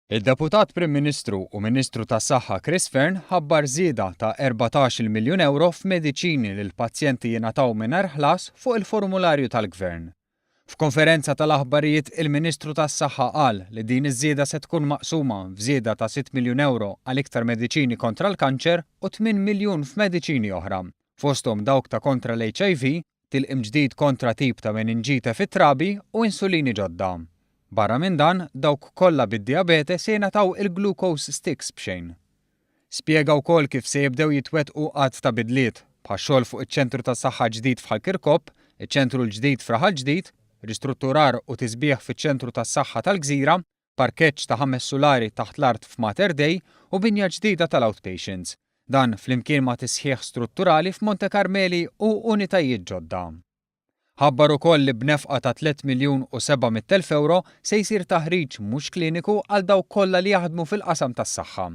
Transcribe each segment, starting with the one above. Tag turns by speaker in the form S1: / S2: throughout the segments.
S1: Id-Deputat Prim Ministru u Ministru tas-Saħħa Chris Fearne ħabbar żieda ta' 14-il miljun ewro f'mediċini li l-pazjenti jingħataw mingħajr ħlas fuq il-formularju tal-Gvern. F'konferenza tal-aħbarijiet il-Ministru tas-Saħħa qal li din iż-żieda se tkun maqsuma f'żieda ta' sitt miljun ewro għal iktar mediċini kontra l-kanċer u 8 miljun f'mediċini oħra, fosthom dawk ta' kontra l-HIV, tilqim ġdid kontra tip ta' meninġite fit-trabi u insulini ġodda. Barra minn dan, dawk kollha bid-dijabete se jingħataw il-glucose sticks b'xejn. Spjega wkoll kif se jibdew jitwettqu għadd ta' bidliet, bħax-xogħol fuq iċ-ċentru tas-saħħa ġdid f'Ħal Kirkop, iċ-ċentru l-ġdid f'Raħal Ġdid, ristrutturar u tisbieħ fiċ-ċentru tas-saħħa tal-Gżira, parkeġġ ta' ħames sulari taħt l-art f'Mater Dei u binja ġdida tal-outpatients. Dan flimkien ma' tisħiħ strutturali f'Monte Carmeli u unitajiet ġodda. Ħabbar ukoll li b'nefqa ta' 3 miljun u 700,000 ewro se jsir taħriġ mhux kliniku għal dawk kollha li jaħdmu fil-qasam tas-saħħa.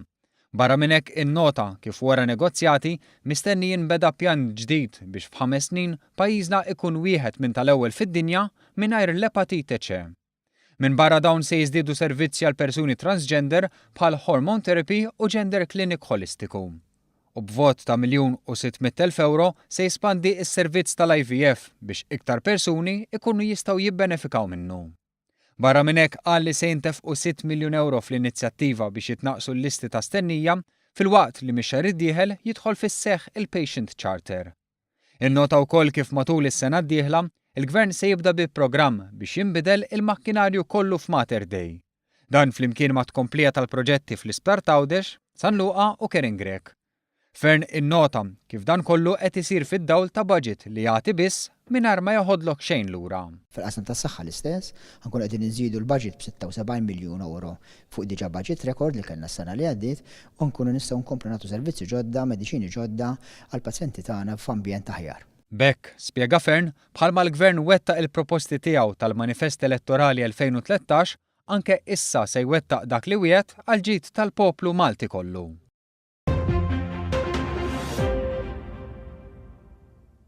S1: Barra minn hekk innota kif wara negozjati mistenni jinbeda pjan ġdid biex f'ħames snin pajjiżna ikun wieħed minn tal-ewwel fid-dinja mingħajr l-epatite C. Minbarra dawn se jiżdiedu servizzi għal persuni transgender bħal hormone therapy u gender clinic holistiku. U b'vot ta' 1,600,000 ewro se jispandi s-servizz tal-IVF biex iktar persuni ikunu jistgħu jibbenefikaw minnu. Barra minn hekk qal li se jintefqu 6 miljun ewro fl-inizjattiva biex jitnaqsu l-listi ta' stennija filwaqt li mix-xahar id-dieħel jidħol fis-seħħ il-Patient Charter. Innota wkoll kif matul is-sena d-dieħla, il-Gvern se jibda bi programm biex jinbidel il-makkinarju kollu f'Mater Dei. Dan flimkien ma' tkomplija tal-proġetti fl-Isptar t'Għawdex, San Luqa u Karen Grech. Fearne innota kif dan kollu qed isir fid-dawl ta' budget li jagħti biss mingħajr ma joħodlok xejn lura.
S2: Fil-qasam tas-saħħa l-istess, ħa nkunu qegħdin inżidu l-budget b'76 miljun ewro fuq diġà budget rekord li kellna s-sena li għaddiet u nkunu nistgħu nkomplu nagħtu servizzi ġodda, mediċini ġodda għall-pazjenti tagħna f'ambjent aħjar.
S1: B'hekk, spjega Fearne, bħalma l-Gvern wettaq il-proposti tiegħu tal-Manifest Elettorali 2013, anke issa se jwettaq dak li wiegħed għall-ġid tal-poplu Malti kollu.